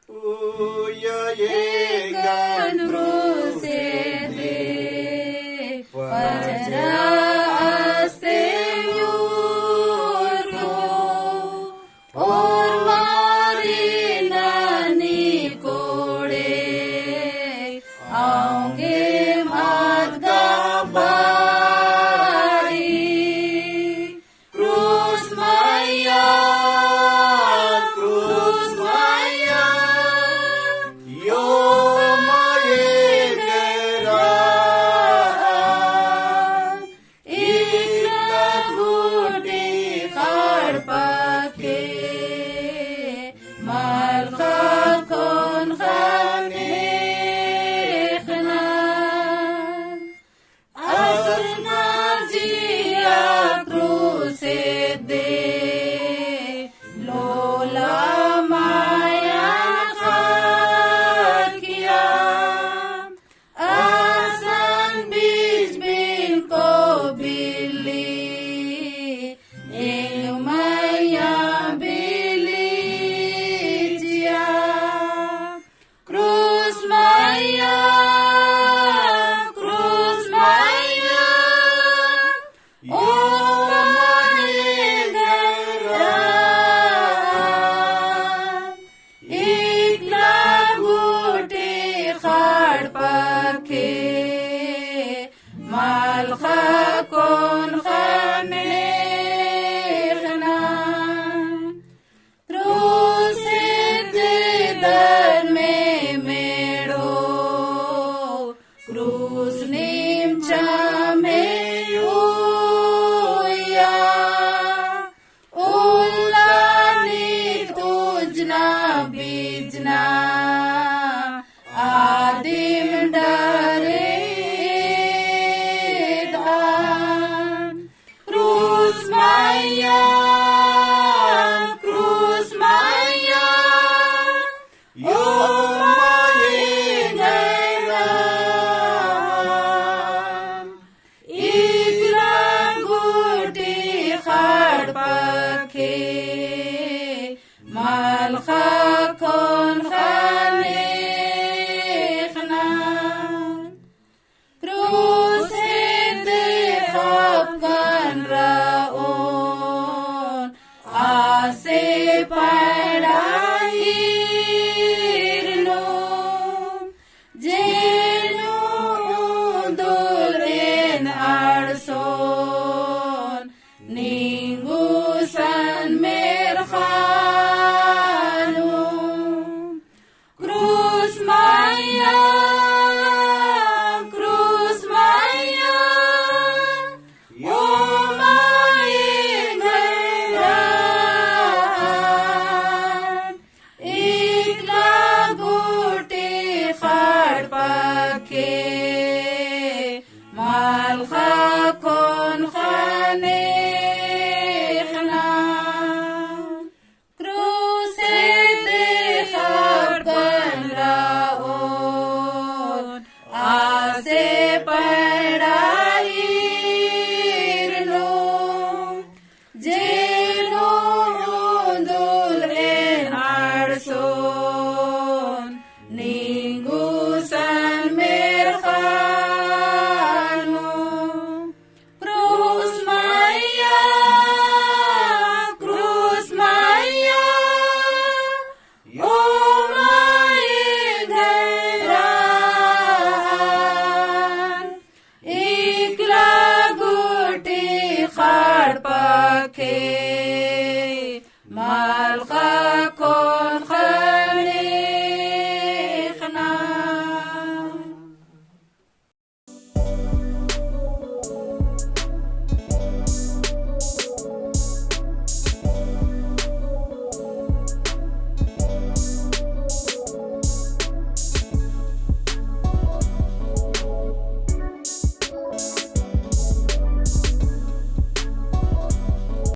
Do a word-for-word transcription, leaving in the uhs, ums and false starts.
उया एंगन क्रूस दे, पजरा अस्ते यूर को, ओर मारी नानी कोड़े, औंगे मात गा बारी। क्रूस मइय्याँ, क्रूस मइय्याँ, यो माये गरा। इकला गूटी ख़ड़पा के, मलख़ा कोन ख़ने ख़ना। असना जिया क्रूस दे, लोला माया ख़क्खिया। असन बीच बिन को बिल्ली, एंग मइय्याँ बिल्ली चिया। क्रूस मइय्याँ, क्रूस मइय्याँ, ओ माये गरा। इकला गूटी ख़ड़पा के, मलख़ा कोन ख़ने ख़ना। क्रूस दे दर में मेड़ो, क्रूस नीम चामे उया। उल्ला नीत उज्जना बिज्जना, आदिम डरे दान। क्रूस मइय्याँ, क्रूस मइय्याँ, यो माये गरा। इकला गूटी ख़ड़पा के, मलख़ा कोन ख़ने ख़ना। क्रूस दे ख़पकन रओन, आसे पड़ाईर नू, जेनु उन्दुल एन अंड़सोन, निंगुसन मेर्ख़ा नू। क्रूस मइय्याँ, क्रूस मइय्याँ, यो माये गरा। इकला गूटी ख़ड़पा के, मलख़ा कोन ख़ने ख़ना। क्रूस दे ख़पकन रओन, आसे पड़ाईर नू, जेनु उन्दुल एन अंड़सोन, निंगुसन मेर्ख़ा नू। क्रूस मइय्याँ, क्रूस मइय्याँ, यो माये गरा। इकला गूटी ख़ड़पा के,